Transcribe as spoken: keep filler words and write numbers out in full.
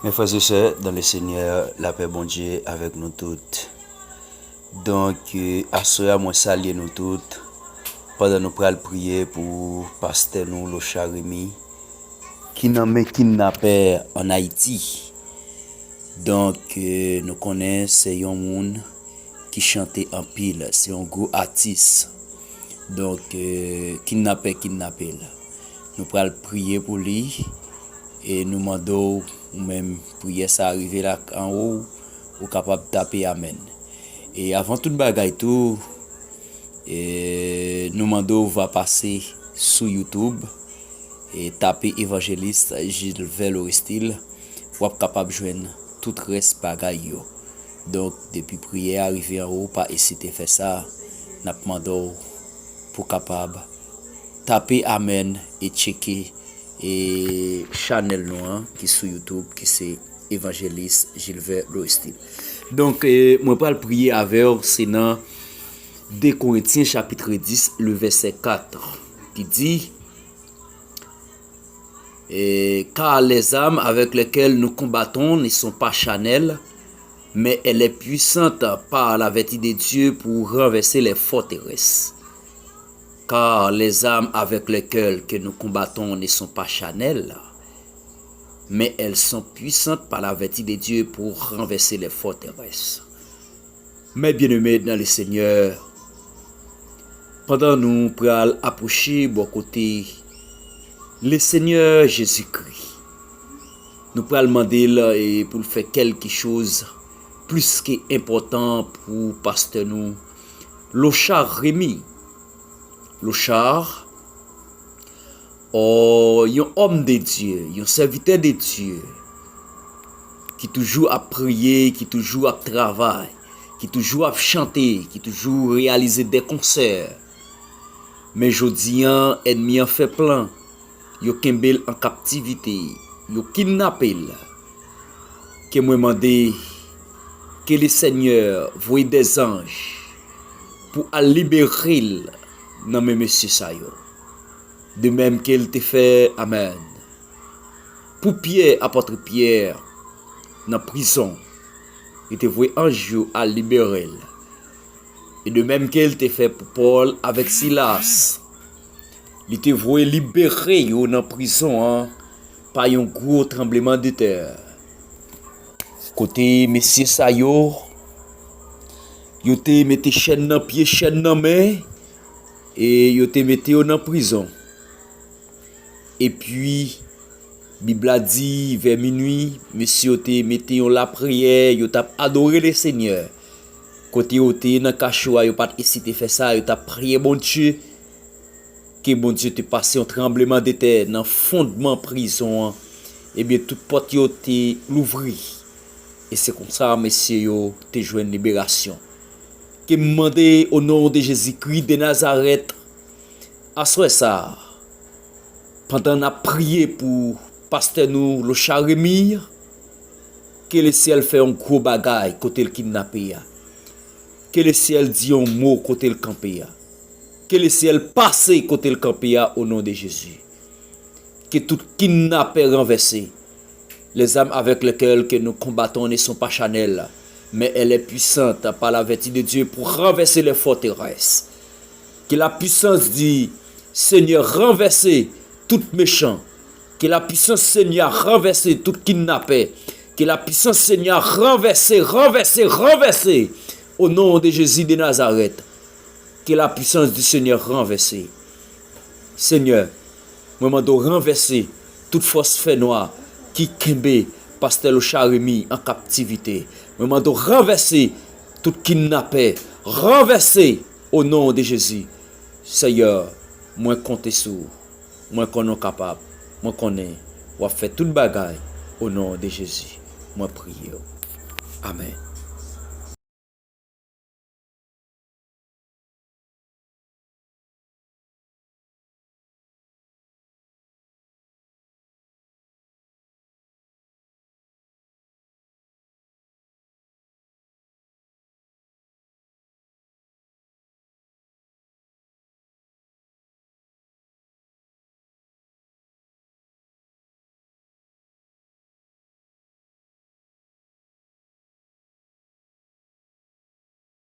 Mes frères et sœurs dans le Seigneur, lapè Bondye avèk nou tout. Donk, euh, aswè a, mwen salye nou tout pandan nou pral priye pou pastè nou, Lochard Remy, ki nan men kidnapè ann Ayiti. Donk, euh, nou konnen se yon moun ki chante anpil, se yon gwo atis. Donk, euh, kidnapè kidnape l. Nou pral priye pou li e nou mande w, ou menm, priyè sa a rive la anwo, ou kapab tape amèn. E avan tout bagay tou, e nou mande w va pase sou YouTube e tape Evangeliste Gilvert Lorestil, w ap kapab jwenn tout rès bagay yo. Donk, depi priyè a rive anwo, pa ezite fè sa, n ap mande w pou kapab tape amèn e tcheke e chanèl nou an ki sou YouTube, ki se Evangeliste Gilvert Lorestil. Donk, e, mwen pral priye avè w, se nan de Korentyen chapit dis, le vèsè kat, ki di, e, car les armes avec lesquelles nous combattons ne sont pas charnelles, mais elles sont puissantes par la vertu de Dieu pour renverser les forteresses. Car les armes avec lesquelles que nous combattons ne sont pas charnelles, mais elles sont puissantes par la vertu de Dieu pour renverser les forteresses. Mes bien-aimés dans le Seigneur, pandan nou pral apwoche bò kote Lesenyè Jezikri, nou pral mande l, e, pou l fè kèlke choz plis ke enpòtan pou pastè nou, Lochard Remy. Lochard, o, yon òm de Dye, yon sèvitè de Dye, ki toujou ap priye, ki toujou ap travay, ki toujou ap chante, ki toujou reyalize de konsè. Men jodi an, ènmi an fè plan, yo kenbe l an kaptivite, yo kidnape l. Ke mwen mande ke Lesenyè voye de zanj pou al libere l nan men mesye sa yo. De menm ke l te fè, amèn, pou Pyè, apòt Pyè, nan prizon, li te voye anj yo al libere l. E de menm ke l te fè pou Pòl avèk Silas, li te voye libere yo nan prizon an pa yon gwo tranblemanntè. Kote mesye sa yo, yo te mete chèn nan pye, chèn nan men, e yo te mete yo nan prizon. Epi, Bib la di, vè minui, mesye yo te mete yon lapriyè, yo t ap adore Lesenyè. Kote yo te ye nan kacho a, yo pa t ezite fè sa, yo t ap priye Bondye. Ke Bondye te pase yon tranblemanntè nan fondman prizon an. Ebyen, tout pòt yo te louvri. E se konsa, mesye yo te jwenn liberasyon. Ke m mande, o non de Jezikri de Nazarèt, aswè sa a, pandan n ap priye pou pastè nou, Lochard Remy, ke Lesyèl fè yon gwo bagay kote l kidnape a. Ke Lesyèl di yon mo kote l kanpe a. Ke Lesyèl pase kote l kanpe a, o non de Jezi. Ke tout kidnapè ranvèse. Les armes avec lesquelles que nous combattons ne sont pas charnelles, mais elles sont puissantes par la vertu de Dieu pour renverser les forteresses. Que la puissance du Seigneur renverse tout méchant. Que la puissance Seigneur renverse tout kidnappé. Que la puissance Seigneur renverse, renverse, renverse. Au nom de Jésus de Nazareth. Que la puissance du Seigneur renverse. Senyè, mwen mande w ranvèse tout fòs fènwa ki kenbe pastè Lochard Remy an kaptivite. Mwen mande w ranvèse tout kidnapè. Ranvèse, o non de Jezi. Senyè, mwen konte sou ou. Mwen konnen w kapab. Mwen konnen w ap fè tout bagay, o non de Jezi. Mwen priye w. Amèn.